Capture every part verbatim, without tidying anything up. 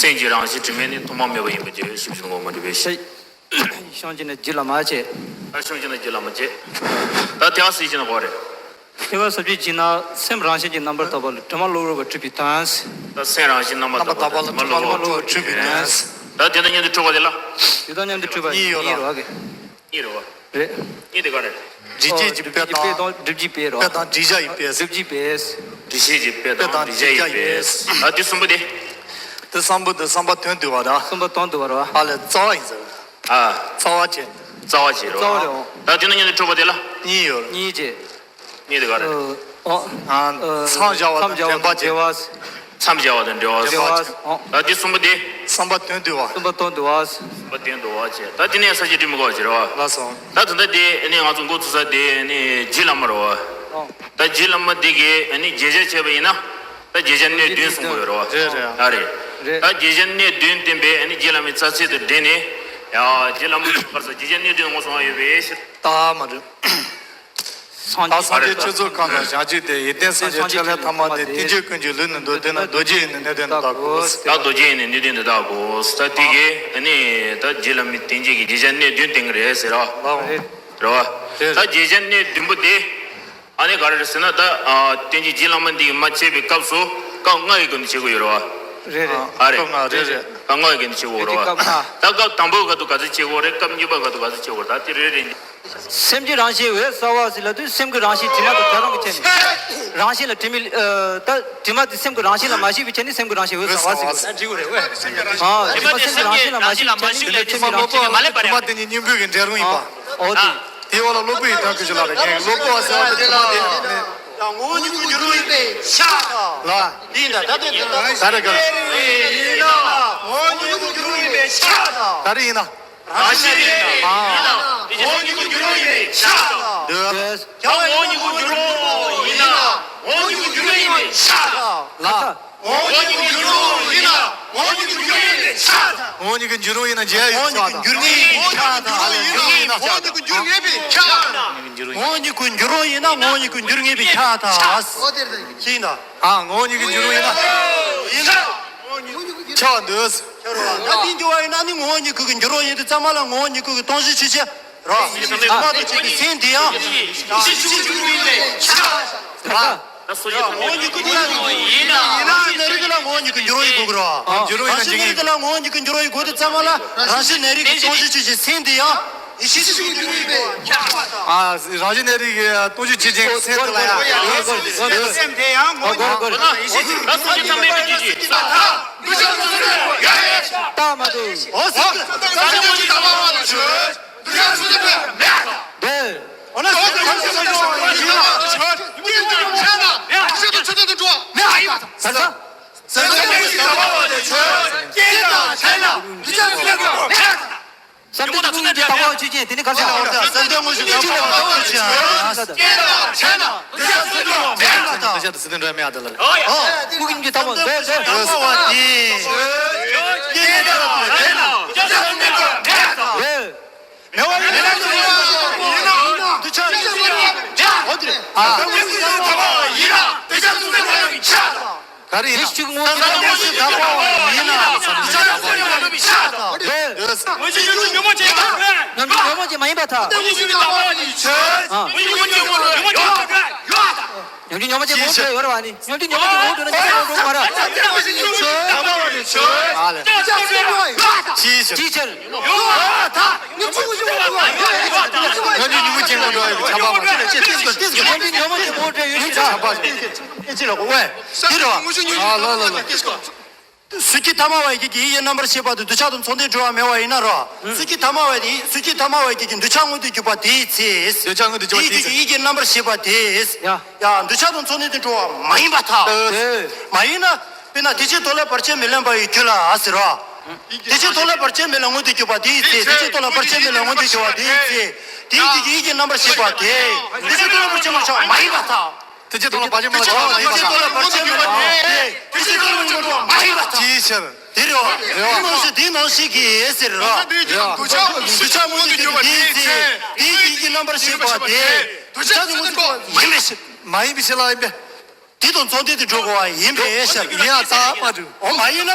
སེམས་ཀྱི་རང་བཞིན་དྲི་མེད་ནི། ཐོག་མ་མེད་པ་ཡིན་པའི་ཕྱིར། ཞེས་པའི་གཞུང་ངོ་མ་འགྲུབ་པའི་ཕྱིར། ཤོང་གྱི་ན་རྒྱུད་ལ་མ་བྱེད། ཨ་ཤོང་གྱི་ན་རྒྱུད་ལ་མ་བྱེད། ད་དེ་བ་སྲིད་ཀྱི་ན་གོ་རེད། དེ་བ་ས་བཅུད་ཀྱི་ན་སེམས་རང་བཞིན་གྱིས་རྣམ་པར་དག་པ་ལ་དྲི་མ་གློ་བུར་བ་འཁྲུད་པའི་དོན། ད་སེམས་རང་བཞིན་རྣམ་པར་དག་པ་ལ་དྲི་མ་གློ་བུར་བ་འཁྲུད་པའི་དོན། ད་དེ་དང་མཉམ་དུ་འཁྲུལ་པ་དེ་ལ། དེ་དང་མཉམ་དུ་འཁྲུལ་པ་གཉིས་ཡོད་རེད་བ་གི། གཉིས་རེད་བ། རེད། གཉིས་དེ་ག་རེད། སྒྲིབ་བྱེད་ཀྱི་དཔེ་དང་། སྒྲིབ་བྱེད་པས་རོ། དཔེ་དང་སྒྲིབ་བྱ་ཡི་དཔེ། སྒྲིབ་བྱེད་པས། སྒྲིབ་བྱེད་ཀྱི་དཔེ་དང་སྒྲིབ་བྱ་ཡི་དཔེ། ད་དེ་གསུམ་པོ་དེ། དེ་གསུམ་པོ་དེ་གསུམ་པ་དོན་བསྡུ་བ་དང་། གསུམ་པ་དོན་བསྡུ་བ་རོ། ཨ་ལས་རྩ་བ་ཡིན་ཟེར། ཨ། རྩ་བ་བྱེད། རྩ་བ་བྱེད་རོ། རྩ་བ་རེད་འོ། ད་དེ་ནང་ཉིད་དུ་འཁྲུལ་པ་དེ་ལ། གཉིས་ཡོད་རེད། གཉིས་བྱེད། གཉིས་དེ་ག་རེད། ཨོ། ཨ། མཚམས་སྦྱར་བ་དང་འདྲེན་པ་བྱེད། མཚམས་སྦྱར་བ་དང་འདྲེན་པ་བྱེད། འདྲེན་པ་བྱེད། ད་དེ་གསུམ་པོ་དེ། གསུམ་པ་དོན་བསྡུ་བ། གསུམ་པ་དོན་བསྡུ་བ། གསུམ་པ་དོན་བསྡུ་བ་བྱེད། ད་དེ་ནས་ས་བཅད་སྒྲིག་མི་དགོས་བྱེད་རོ། ལགས་སོ། ད་ད་ལྟ་དེ་ནི་ང་ཚོ་འགོ་ཚུགས་ས་དེ་ནི་རྗེ་བླ་མ་རོ། ཨོ། ད་རྗེ་བླ་མ་དེ་གིས་ནི་བརྗོད་བྱ་བྱས་པ་ཡིན་ན། ད་བརྗོད་བྱ་གནད་བདུན་གསུང་གི་ཡོད་རེད་བ། རེད་རེད། ཨ་རེད། རེད། ད་བརྗོད་བྱ་གནད་བདུན་བསྟན་པའི་ནི་རྗེ་བླ་མའི་རྩ་ཚིག་ཏུ་དྲངས་ནས། ཡ། རྗེ་བླ་མ་གར་ས་བརྗོད་བྱ་གནད་བདུན་ངོ་སོང་བ་ཡོད་པའི་ཕྱིར། ད་མ་རེད། སངས་རྒྱས། ད་སངས་རྒྱས་ཆོས་ཚོགས་ཁམས་ན་ཞལ་གཅིག་སྟེ། ཡེ་ལྡན་སངས་རྒྱས་ཆོས་ལས་ཐ་མ་སྟེ། ལྟས་ངན་ཀུན་གྱི་ལུས་ནི་འདོད། དེས་ན་རྡོ་རྗེ་ཡི་ནི་གནད་དོན་འདི་དག་གོ། ད་རྡོ་རྗེ་ཡི་ནི་གནད་དོན་འདི་དག་གོ། ད་དེ་གིས་ནི་ད་རྗེ་བླ་མའི་ལྟས་ངན་གྱི་བརྗོད་བྱ་གནད་བདུན་བསྟན་གྱི་རེད་ཟེར་རོ། རེད། རེད་བ། རེད། ད་བརྗོད་བྱ་གནད་བདུན་པོ་དེ། ཨ་ནི་ག་རེ་རེད་ཟེར་ན། ད་ཨ་ལྟས་ངན་རྗེ་བླ་མ་འདི་གིས་མ་བྱས་པའི་སྐབས་སུ་སྐབས་ལྔ་ཡི་སྒོ་ནས་བྱེད་དགོས་ཡོད་རེད་བ། རེད་རེད། ཨ་རེད། སྐབས་ལྔ་རེད་རེད། སྐབས་ལྔ་ཡི་སྒོ་ནས་བྱེད་དགོས་རེད་བ། སྐབས་ལྔ། ད་སྐབས་དང་པོའི་སྐབས་སུ་ག་ཚོད་བྱེད་དགོས་རེད། སྐབས་གཉིས་པའི་སྐབས་སུ་ག་ཚོད་བྱེད་དགོས་རེད། ད་དེ་རེ་རེ་ནས། སེམས་ཀྱི་རང་བཞིན་འོད་གསལ་བ་ཟེར་ལབ་དུས། སེམས་ཀྱི་རང་བཞིན་དྲི་མ་དང་བྲལ་རང་གི་ཆ་ནས། རང་བཞིན་ལ་དྲི་མི། ཨ། ད་དྲི་མ་དེ་སེམས་ཀྱི་རང་བཞིན་ལ་མ་ཞིག་པའི་ཆ་ནས་སེམས་ཀྱི་རང་བཞིན་འོད་གསལ་བ་ཟེར་གྱི་རེད། ཨ། དྲི་མ་དེ་སེམས་ཀྱི་རང་བཞིན་ལ་མ་ཞིག་པའི་ཆ་ནས་དྲི་མ་དེ་སེམས་ཀྱི་རང་བཞིན་ལ་མ་ཞིག་པའི་ཆ་ནས་དྲི་མ་དེ་ནི་གཉེན་པོའི་གི་འབྲས་རུང་ཡིན་པ། ཨོ་དེ། དེའི་འོག་ལ་སློབ་དཔོན་ཡི་དམ་ཞེས་ལབ་རེད། ངས་སློབ་དཔོན་ཟེར་བ་དེ་དྲི་མ་དེ། ངོ་བོ་ཉིད་ཀྱི་འགྱུར་བ་ཡིན་པས་ཁྱབ་དང་། ལ། དེ་ཡིན་ད། ད་དེ་ད་རེ་ག་རེ། ཡིན་ན་ངོ་བོ་ཉིད་ཀྱི་འགྱུར་བ་ཡིན་པས་ཁྱབ་དང་། ད་རེ་ཡིན་ན། རང་བཞིན་ཡིན་ན་ངོ་བོ་ཉིད་ཀྱི་འགྱུར་བ་ཡིན་པས་ཁྱབ་དང་། འདོད། ཡང་ངོ་བོ་ཉིད་ཀྱི་འགྱུར་བ་ཡིན་ན་ངོ་བོ་ཉིད་ཀྱི་འགྱུར་བ་ཡིན་པས་ཁྱབ་དང་། ལ། ངོ་བོ་ཉིད་ཀྱི་འགྱུར་བ་ཡིན་ན་ངོ་བོ་ཉིད་ཀྱི་འགྱུར་བ་ཡིན་པས་ཁྱབ་དང་། ངོ་བོ་ཉིད་ཀྱི་འགྱུར་བ་ཡིན་ན་འཇལ་ཡོད་ཁྱབ་དང་། ངོ་བོ་ཉིད་ཀྱི་འགྱུར་བ་ཡིན་ན་ཁྱབ་དང་། ངོ་བོ་ཉིད་ཀྱི་འགྱུར་བ་ཡིན་ན་ཁྱབ་དང་། ངོ་བོ་ཉིད་ཀྱི་འགྱུར་བ་ཡིན་ན་ངོ་བོ་ཉིད་ཀྱི་འགྱུར་བ་ཡིན་པས་ཁྱབ་དང་། ཤེས་ན། ཨ། ངོ་བོ་ཉིད་ཀྱི་འགྱུར་བ་ཡིན་ན། ཡིན་ན། ཁྱབ་འདོད། ད་དེ་འགྱུར་བ་ཡིན་ན་ནི་ངོ་བོ་ཉིད་ཀྱི་འགྱུར་བ་ཡིན་དུས་ཙམ་པ་ལ་ངོ་བོ་ཉིད་ཀྱི་སྟོང་གཞི་ཆོས་ཅན། རོ། དྲི་མ་དང་བཅས་པའི་སེམས་དེ་ཡང་། ཡེ་ཤེས་ཆོས་ཅན། ད་སོ་སོའི་ངོ་བོ་ཉིད་ཀྱི་འགྱུར་བ་ཡིན་ན། རང་བཞིན་གནས་རིགས་ལ་ངོ་བོ་ཉིད་ཀྱི་འགྱུར་བ་ཡིན་དགོས་ཀྱི་རོ། འགྱུར་བ་ཡིན་ན་རང་བཞིན་གནས་རིགས་ལ་ངོ་བོ་ཉིད་ཀྱི་འགྱུར་བ་ཡིན་དགོས་དུས་ཙམ་པ་ལ། རང་བཞིན་གནས་རིགས་ཀྱི་སྟོང་གཞི་ཆོས་ཅན་སེམས་དེ་ཡང་། ཡེ་ཤེས་ཆོས་ཅན་གྱི་འགྱུར་བ་ཡིན་པས་ཁྱབ་པ་དང་། ཨ། རང་བཞིན་གནས་རིགས་ཀྱི་སྟོང་གཞི་ཆོས་ཅན་སེམས་དེ་ལ་ཡང་། སེམས་དེ་ཡང་ངོ་བོ་ཉིད་ཀྱི། ད་སོ་སོའི་ཚང་མས་བསྒྲུབ་ཀྱི་ཅིག་ད་མ་འདུག་འོ་ཟེར་གྱི། འདོད། འོ་ན་སེམས་ཁམས་སུ་ཡིན་ན། ཆོས་དང་ཆོས་དང་འགྲོ་བ་མེད་པ་ཡིན་པ་དང་། བསམ་གཏན་སྔོན་གྱི་བདག་པོ་ཆོས་ཅན། དེ་ནི་ག་རེ་ཟེར་ན། འོ་དེ་བསམ་གཏན་སྔོན་གྱི་བདག་པོ་ཆོས་ཅན། འདོད་ཆགས་དང་སེམས་ལྡན་འགྲོ་བ་མེད་པ་དེ་ལ། འོ། ཀུན་གྱི་བདག་པོ་འདོད་འདོད། བདག་པོ་དེ། འདོད། མེད་པ་ཡིན་ན། འདོད་ཆགས་ཡིན་ན། འོ་དེ་རེད། ཨ། ག་རེ་ཡིན་ན། དེ་ཕྱི་ངོ་བོ་ཉིད་ཀྱི་བདག་པོ་ཡིན་ན། འདོད། ཉོན་མོངས་ཀྱི་མ་ཡིན་པར་ཐལ། ཨ། ཉོན་མོངས་ཀྱི་ངོ་བོ་འདོད་ཡོད་རེད་བ་ནི། ཉོན་མོངས་ཀྱི་ངོ་བོ་འདོད་ན་ཉོན་མོངས་ཀྱི་ངོ་བོ་འདོད་ན་ཉོན་མོངས་ཀྱི་ངོ་བོ་མ་རེད། ཅིའི་ཕྱིར། ཅིའི་ཕྱིར། ཉོན་མོངས་ཀྱི་ངོ་བོ་འདོད་ཡོད་པའི་ཁྱབ་པ་མ་རེད། ཉོན་མོངས་ཀྱི་ངོ་བོ་འདོད་ཡོད་པའི་ཁྱབ་པ་མ་རེད། ཁྱབ་པ་རེད། ཅིའི་ཕྱིར། ཨེ་ཅི་ལ་གོ་བས། དེ་རེད་བ། ཨ་ལ་ལ་ལ། གཟུགས་ཀྱི་ཐ་མལ་པ་ཡིད་ཀྱི་ཡིད་ཀྱི་རྣམ་པར་ཤེས་པ་དེ་འདོད་ཆགས་དང་ཚོགས་ལྡན་འགྲོ་བ་མེད་པ་ཡིན་ན་རོ། གཟུགས་ཀྱི་ཐ་མལ་པ་དེ་གཟུགས་ཀྱི་ཐ་མལ་པ་ཡིད་ཀྱི་འདོད་ཆགས་མངོན་དུ་གྱུར་པ་དེའི་ཚེ། འདོད་ཆགས་མངོན་དུ་གྱུར་པ་དེའི་ཚེ། ཡིད་ཀྱི་ཡིད་ཀྱི་རྣམ་པར་ཤེས་པ་དེ། ཡ། ཡ། འདོད་ཆགས་དང་ཚོགས་ལྡན་དུ་འགྲོ་བ་མ་ཡིན་པར་ཐལ། མ་ཡིན་ན། དཔེར་ན་དེ་ཕྱིར་དོ་ལས་བར་ཆད་མི་ལེན་པ་ཡི་རྒྱུ་ལ་ཟེར་རོ། དེ་ཕྱིར་དོ་ལས་བར་ཆད་མི་ལེན་མངོན་དུ་གྱུར་པ་དེའི་ཚེ། དེ་ཕྱིར་དོ་ལས་བར་ཆད་མི་ལེན་མངོན་དུ་གྱུར་པ་དེའི་ཚེ། དེའི་ཡིད་ཀྱི་ཡིད་ཀྱི་རྣམ་པར་ཤེས་པ་དེ། དེ་ཕྱིར་དོ་ལས་བར་ཆད་མི་ལེན་མ་ཡིན་པར་ཐལ། དེ་ཕྱིར་དོ་ལས་བར་ཆད་མི་ལེན་མངོན་དུ་གྱུར་པ་དེའི་ཚེ། དེ་ཕྱིར་དོ་ལས་བར་ཆད་མི་ལེན་མངོན་དུ་གྱུར་པ་མ་ཡིན་པར་ཐལ། ཅིའི་ཕྱིར། དེ་རེད་བ། དེ་ནང་བཞིན་དེ་ནང་བཞིན་གྱི་ཟེར་རོ། འདོད་ཆགས་མངོན་དུ་གྱུར་པ་དེའི་ཚེ། དེའི་ཡིད་ཀྱི་རྣམ་པར་ཤེས་པ་དེ། འདོད་ཆགས་ཚོགས་ལྡན་འགྲོ་བ་མ་ཡིན་པའི་ཕྱིར། མ་ཡིན་པའི་ཕྱིར་ལ་ཡིན་པས། དེ་དང་མཚུངས་ལྡན་དུ་འགྲོ་དགོས་པ་ཡིན་པའི་ཕྱིར། ཡིན་ཡང་རྩ་བ་མ་གྲུབ། འོ་མ་ཡིན་ན།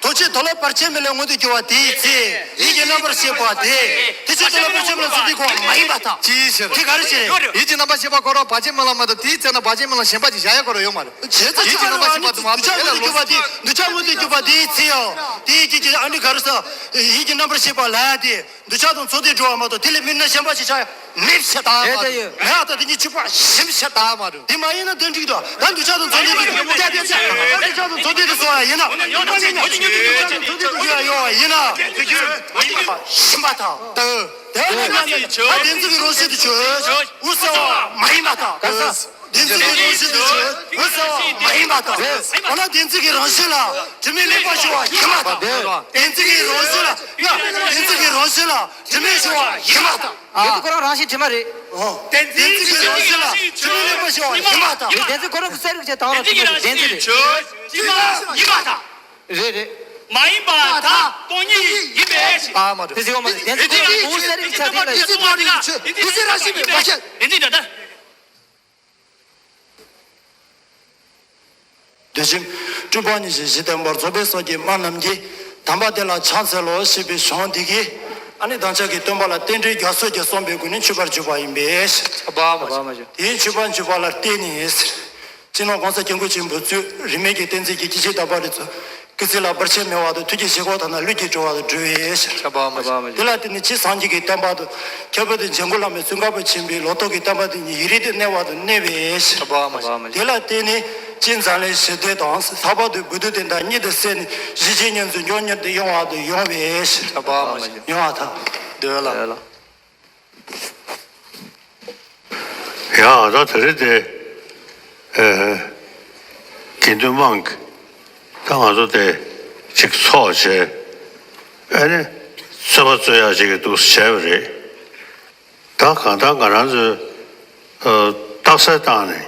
དོན་བྱེད་དོན་ལ་བར་ཆད་མེད་ལ་མངོན་དུ་གྱུར་པ་དེའི་ཚེ། ཡིད་ཀྱི་རྣམ་པར་ཤེས་པ་དེ། དོན་བྱེད་དོན་ལ་བར་ཆད་མེད་ལ་སོགས་དེ་ཁོ་མ་ཡིན་པར་ཐལ། ཅིའི་ཕྱིར། དེ་ག་རེ་བྱས་རེད། ཡིད་ཀྱི་རྣམ་པར་ཤེས་པ་ཁོ་རང་བར་ཆད་མེད་ལ་མ་གཏོགས་དེའི་ཚེ་ན་བར་ཆད་མེད་ལ་གཞན་པ་ཅིག་བཞག་ཡ་ཁོ་རང་ཡོད་མ་རེད། བྱས་ཙང་ཡིད་ཀྱི་རྣམ་པར་ཤེས་པ་དུ་མ་འདུ་བྱ་མངོན་དུ་གྱུར་པ་དེ། འདུ་བྱ་མངོན་དུ་གྱུར་པ་དེའི་ཚེ་ཡང་དེའི་ཀྱི་ཀྱི་ཨ་ནི་ག་རེ་ཟེར། ཡིད་ཀྱི་རྣམ་པར་ཤེས་པ་ལ་དེ། འདུ་བྱེད་དང་མཚུངས་ལྡན་འགྲོ་བ་མ་གཏོགས་དེ་ལས་མིན་ན་གཞན་པ་ཞིག་ཆགས་ཡ་མེད་པའི་ཕྱིར། རྟགས་མ་རེད། མེད་པར་ཐལ། དེ་ཉིད་ཕྱིར་པ་ཞིག་མེད་པའི་ཕྱིར། རྟགས་མ་རེད། དེ་མ་ཡིན་ན་དོན་འགྲིག་ཏོ། ད་འདུ་བྱེད་དང་མཚུངས་ལྡན་དུ། ད་འདུ་བྱེད་དང་མཚུངས་ལྡན་དུ་སོང་བ་ཡིན་ན། མཚུངས་ལྡན་དུ་ཡོད་པ་ཡིན་ན། ཞིག་མེད་པར་ཐལ། ད་བདེན་ཚིག་གི་རང་བཞིན་དུ་ཆོས་དབུ་ཟེར་བ་མ་ཡིན་པར་ཐལ། བདེན་ཚིག་གི་རང་བཞིན་དུ་ཆོས་དབུ་ཟེར་བ་མ་ཡིན་པར་ཐལ། འོ་ན་བདེན་ཚིག་གི་རང་བཞིན་ལ་དྲི་མས་ལེགས་པར་ཕྱེ་བ་ཡིན་པར་ཐལ། བདེན་ཚིག་གི་རང་བཞིན་ལ། བདེན་ཚིག་གི་རང་བཞིན་ལ་དྲི་མས་ཕྱེ་བ་ཡིན་པར་ཐལ། བདེན་ཚིག་ཁོ་རང་རང་བཞིན་དྲི་མ་རེད། བདེན་ཚིག་གི་རང་བཞིན་ལ་དྲི་མས་ལེགས་པར་ཕྱེ་བ་ཡིན་པར་ཐལ། བདེན་ཚིག་ཁོ་རང་གི་གསལ་རིག་བྱས་དང་བ་དྲི་མ་རེད། བདེན་ཚིག་རེད། དྲི་མ་ཡིན་པར་ཐལ། རེད་རེད། མ་ཡིན་པར་ཐལ། སྟོང་ཉིད་ཡིན་པའི་ཕྱིར། ཨ་མ་རེད། དེ་ཟེར་བ་མ་རེད། བདེན་ཚིག་ཁོ་རང་གི་ངོ་བོ་གསལ་རིག་ཆ་དེ་ལ། བདེན་ཚིག་མ་རེད་ན་བདེན་ཚིག་རང་བཞིན་མེད་པ་ཤེས། བདེན་ཚིག་འདྲ་ལྟར། འདུ་བྱེད་སྤྲུལ་པ་ཉིད་ཀྱི་གཞི་བསྟན་པར་རྫོགས་པའི་སངས་རྒྱས་སྨྲ་རྣམས་ཀྱིས། དམ་པ་དེ་ལ་ཕྱག་འཚལ་ལོ་ཞེས་པའི་གཞུང་འདི་གིས། ཨ་ནི་དམ་བཅའ་གི་སྟོན་པ་ལ་རྟེན་འབྲེལ་རྒྱ་མཚོ་གིས་གསུངས་པའི་སྒོ་ནས་མཆོད་པར་བརྗོད་པ་ཡིན་པས། དེའི་མཆོད་པ་མཆོད་པ་ལ་བརྟེན་ནས། སྤྱི་ནོར་༸གོང་ས་༸སྐྱབས་མགོན་ཆེན་པོ་གཙོས་རིས་མེད་ཀྱི་བསྟན་འཛིན་གྱི་སྐྱེས་ཆེན་དམ་པ་རེ་ཚོ། སྐུ་ཚེ་ལ་བར་ཆད་མེད་པ་དང་ཐུགས་ཀྱི་བཞེད་དགོངས་དག་ན་ལུས་ཀྱི་གྲོལ་བ་དང་འགྲོ་བའི་ཕྱིར། དེ་ལ་བརྟེན་ནས་ཕྱི་སངས་རྒྱས་ཀྱི་བསྟན་པ་དང་། ཁྱད་པར་དུ་འཇམ་མགོན་བླ་མའི་ཚུལ་ཁ་པོ་ཆེན་པོའི་ལོ་ཏོག་གི་བསྟན་པ་དེ་ཉིད་ཡུན་རིང་དུ་གནས་པ་དང་གནས་པའི་ཕྱིར། དེ་ལ་བརྟེན་ནས་ཕྱི་འཛམ་གླིང་ཞི་བདེ་དང་། ལྷག་པར་དུ་བོད་དུ་དེ་དག་གཉིད་དུ་སད་ནས་གཞིས་བྱེས་མཉམ་དུ་མགྱོགས་མྱུར་དུ་ཡོང་བ་དང་ཡོང་བའི་ཕྱིར། ཡོང་བ་དང་། འདོད་ལ། ཡ་ད་དེ་རིང་དེ། ཨེ། དགེ་འདུན་དམངས་ཀྱིས་ད་ང་ཚོ་དེ་གཅིག་ཚོགས་བྱས། ཨ་ནི་རྩོད་པ་རྩོད་ཡག་ཅིག་གི་འདུག་བྱས་པ་རེད། ད་གང་ལྟར་ང་རང་ཚོས་ཨ་རྟགས་གསལ་བཏང་ནས།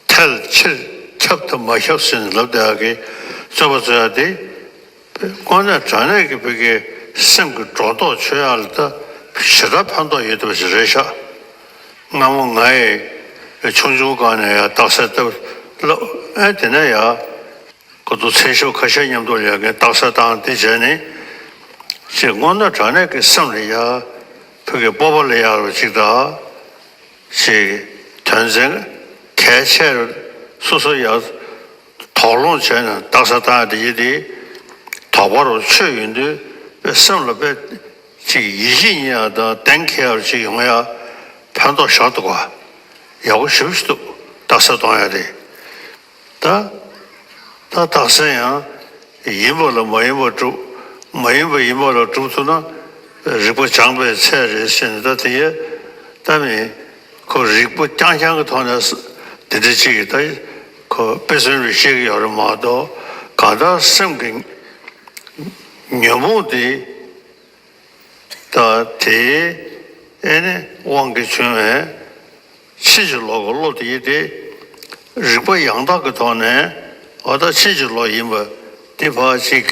ཐལ་ཕྱིར་ཁྱབ་དང་མ་ཁྱབ་ཟེར་ནས་ལབ་བསྡད་ཡག་གི་རྩོད་པ་རྩོད་ཡག་དེ། དངོས་གནས་དྲང་གནས་ཀྱི་བོད་ཀྱི་སེམས་ཀྱི་སྒྲོ་འདོགས་ཆོད་ཡག་ལ་ད་ཞེ་དྲག་ཕན་ཐོགས་ཡོད་བསྡད་པ་ཞིག་རེད་ཤག་སྔ་མོ་ང་ཡི་ཆུང་ཆུང་སྒང་ནས་ཡང་རྟགས་གསལ་བཏབ་ལབ། ཨེ་དེ་ནས་ཡང་ཁོ་ཚོ་མཚན་ཞབས་ཁ་ཤས་མཉམ་དུ་ལ་ཡང་རྟགས་གསལ་བཏང་དེ་བྱས་ནས། ཅེས་དངོས་གནས་དྲང་གནས་ཀྱི་སེམས་ལ་ཡང་བོད་ཀྱི་སྤོབས་པ་ལ་ཡག་རུ་ཅིག་དང་། ཞེས་དོན་ཚན་གལ་ཆེར་སོ་སོ་ཡང་དོགས་སློང་བྱས་ནས་རྟགས་གསལ་བཏང་ཡག་དེ་ཡིན་ཏེ། དོགས་པ་རུ་ཆོད་ཡོང་དུས་སེམས་ལ་དཔེ་ཅིག་ཡིད་ཆེས་རྙེད་ཡག་དང་གཏན་འཁེལ་ཡག་ཅིག་ཡོང་ཡག་ཕན་ཐོགས་ཞེ་དྲག་འདུག་ག་ཡག་པོ་ཞེ་པོ་ཞིག་འདུག་རྟགས་གསལ་གཏོང་ཡག་དེ། ད་ད་རྟགས་གསལ་ཡང་ཡིན་པ་ལ་མ་ཡིན་པ་སྒྲུབ། མ་ཡིན་པ་ཡིན་པ་ལ་སྒྲུབ་ཐུབ་ན་རིག་པ་སྦྱངས་པའི་ཚད་རེད་ཟེར་ནས། ད་དེ་ཡས་ད་མི་ཁོ་རིག་པ་རྐྱང་རྐྱང་གི་ཐོག་ནས་འདི་འདྲ་ཅིག་གི་ད་ཁོ་དཔེ་མཚོན་རེ་བཤད་ཀྱི་ཡོད་རེད་མ་གཏོགས། གང་ལྟར་སེམས་ཀྱི་ཉོན་མོངས་དེ། ད་དེའི་ཨེ་ནི་དབང་གིས་བྱུང་བའི་ཕྱིན་ཅི་ལོག་གི་བློ་དེ་ཡིན་ཏེ། རིག་པ་ཡང་དག་གི་ཐོག་ནས་འོ་ད་ཕྱིན་ཅི་ལོག་ཡིན་པ་དེ་ཕར་ཅིག་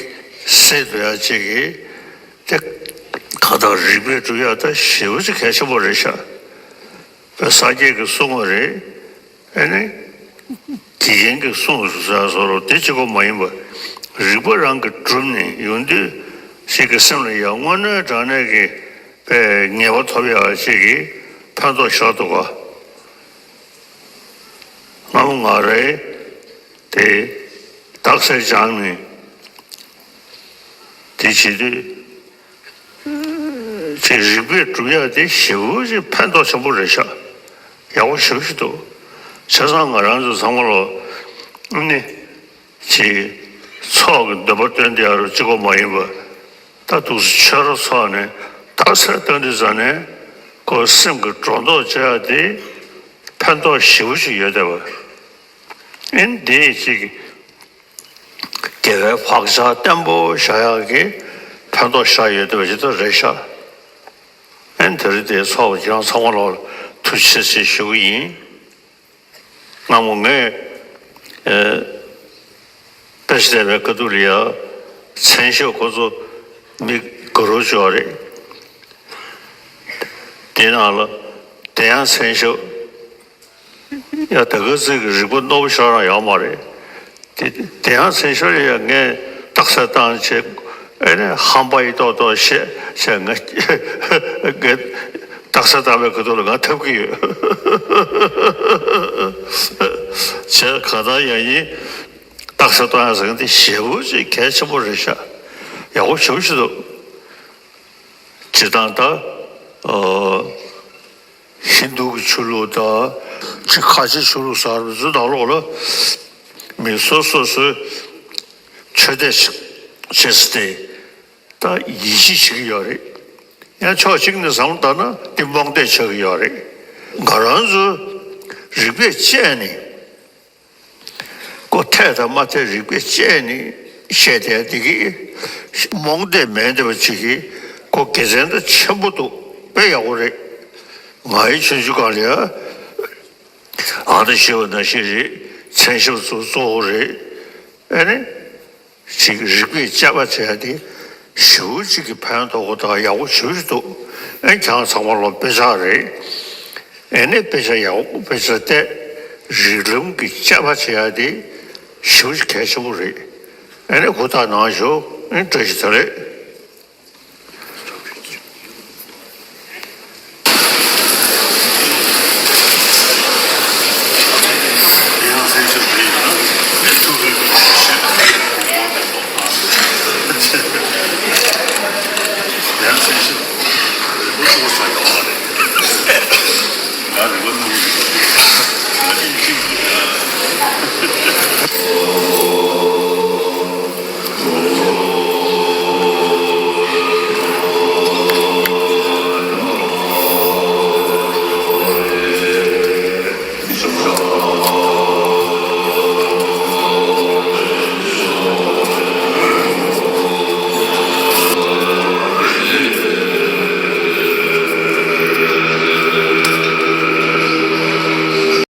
སེལ་ཐུབ་ཡག་ཅིག་གི་དེ་ཁ་ཐག་རིག་པས་སྒྲུབ་ཡག་ད་ཞེ་པོ་ཅིག་གལ་ཆེན་པོ་རེད་ཤག་པའི་སངས་རྒྱས་ཀྱིས་གསུངས་པ་རེད། ཨེ་ནི། དགེ་རྒན་གྱིས་གསུངས་སོ་ཟེར་བཟོ་འདྲ་དེ་གཅིག་པོ་མ་ཡིན་པར། རིག་པ་རང་གིས་གྲུབ་ནས་ཡོང་དུས་ཞིག་གི་སེམས་ལ་ཡང་དངོས་གནས་དྲང་གནས་ཀྱི་པའི་ངེས་པ་ཐོབ་ཡག་ཅིག་གི་ཕན་ཐོགས་ཞེ་དྲག་འདུག་ག་སྔ་མོ་ང་རང་དེ་རྟགས་གསལ་སྦྱངས་ནས་དེ་བྱེད་དུས། ཅིག་རིག་པས་སྒྲུབ་ཡག་དེ་ཞེ་པོ་ཅིག་ཕན་ཐོགས་ཆེན་པོ་རེད་ཤག་ཡག་པོ་ཞེ་པོ་ཞིག་འདུག་བྱས་ཙང་ང་རང་ཚོ་ཚང་མ་ལོ་ནི་ཅིག་ཚོགས་ཀྱི་འདོད་པ་བཏོན་བསྡད་ཡག་རུ་གཅིག་པོ་མ་ཡིན་པ། ད་འདུག་སེ་ཆོས་ར་ཚོགས་ནས་རྟགས་གསལ་བཏོན་དུས་ཙ་ནས་ཁོ་སེམས་ཀྱི་སྒྲོ་འདོགས་བཅད་ཡག་དེ་ཕན་ཐོགས་ཞེ་པོ་ཞིག་ཡོད་བསྡད་པ། ཨེ་འདི་ཅིག་དགེ་བའི་བག་ཆགས་བརྟན་པོ་བཞག་ཡག་གི་ཕན་ཐོགས་ཤར་ཡོད་བསྡད་པ་ཞིག་ད་རེད་ཤག་ཨེ་དེ་རིང་དེ་ཚོགས་པ་ཁྱེད་རང་ཚང་མ་ལ་ཐུགས་རྗེ་ཆེ་ཞུ་གི་ཡིན། སྔ་མོ་ངས་ཨེ་དཔེ་ཆ་ལྟ་བའི་སྐབས་དུས་ལ་ཡ་མཚན་ཞབས་ཁོ་ཚོ་མི་དགའ་རབ་བྱུང་བ་རེད། དེ་ནང་ལ་དེ་ཡང་མཚན་ཞབས། ཡ་ད་ག་ཚོད་ཀྱི་རིག་པ་རྣོ་པོ་ཤོར་ན་ཡོད་མ་རེད། དེ་དེ་ཡང་ཚེ་ཤོར་ཡ་ངས་རྟགས་གསལ་བཏང་བྱས། ཨེ་ནས་ཧམ་པ་ཡི་ཏོག་ཏོག་བཤད་བྱས་ང་ངས་རྟགས་གསལ་བཏང་བའི་ཁ་ཐུག་ལ་ང་ཐབས་ཀྱི་ཡོད། བྱས་གང་ལྟར་ཡང་ཡིན། རྟགས་གསལ་བཏང་ཡ་ཟེར་མཁན་དེ་ཞེ་པོ་ཅིག་གལ་ཆེན་པོ་རེད་ཤག། ཡག་པོ་ཞེ་པོ་ཞིག་འདུག། སྤྱིར་བཏང་ད། ཨོ། ཧིན་རྡུ་གི་ཆོས་ལུགས་དང་། ཅིག་ཁ་ཆེ་ཆོས་ལུགས་ཟེར་བ་ཚོའི་ནང་ལོགས་ལ། མི་སོ་སོ་སོའི་ཆོས་དད་བྱེད་ས་དེ་ད་ཡིད་ཆེས་བྱེད་ཀྱི་ཡོད་རེད། ཡང་ཕྱོགས་གཅིག་ནས་བསམ་བློ་བཏང་ན་འདི་རྨོངས་དད་ཆགས་ཀྱི་ཡོད་རེད། ང་རང་ཚོ་རིག་པས་དཔྱད་ནས། ཁོ་འཐད་དང་མ་འཐད་རིག་པས་དཔྱད་ནས་བཤད་བསྡད་དེ་གིས་རྨོངས་དད་མེད་བསྡད་པ་ཅིག་གིས་ཁོ་དགེ་མཚན་ད་ཆེན་པོ་འདུག། དཔེ་ཡག་པོ་རེད། ང་ཡི་ཆུང་ཆུང་སྒང་ལ་ཡ་ཨ་ད་ཞེས་པ་ནང་བཞིན་རེད། མཚན་ཞབས་སུ་གཙོ་བོ་རེད། ཨ་ནི་ཅིག་རིག་པས་དཔྱད་པ་བྱས་ཏེ་ཞེ་པོ་ཅིག་གི་ཕན་ཐོགས་པ་དང་ཡག་པོ་ཞེ་པོ་ཅིག་འདུག། ཨ་ནི་ཁྱེད་རང་ཚང་མ་ལོ་དཔེ་ཆ་རེད། ཨ་ནི་དཔེ་ཆ་ཡག་པོ་དཔེ་ཆ་བལྟས། རིགས་ལམ་གྱི་དཔྱད་པ་བྱེད་ཡ་དེ་ཞེ་པོ་ཅིག་གལ་ཆེན་པོ་རེད། ཨ་ནི་ཧུར་ཐག་གནང་ཤོག། ཨ་ནི་བཀྲ་ཤིས་བདེ་ལེགས།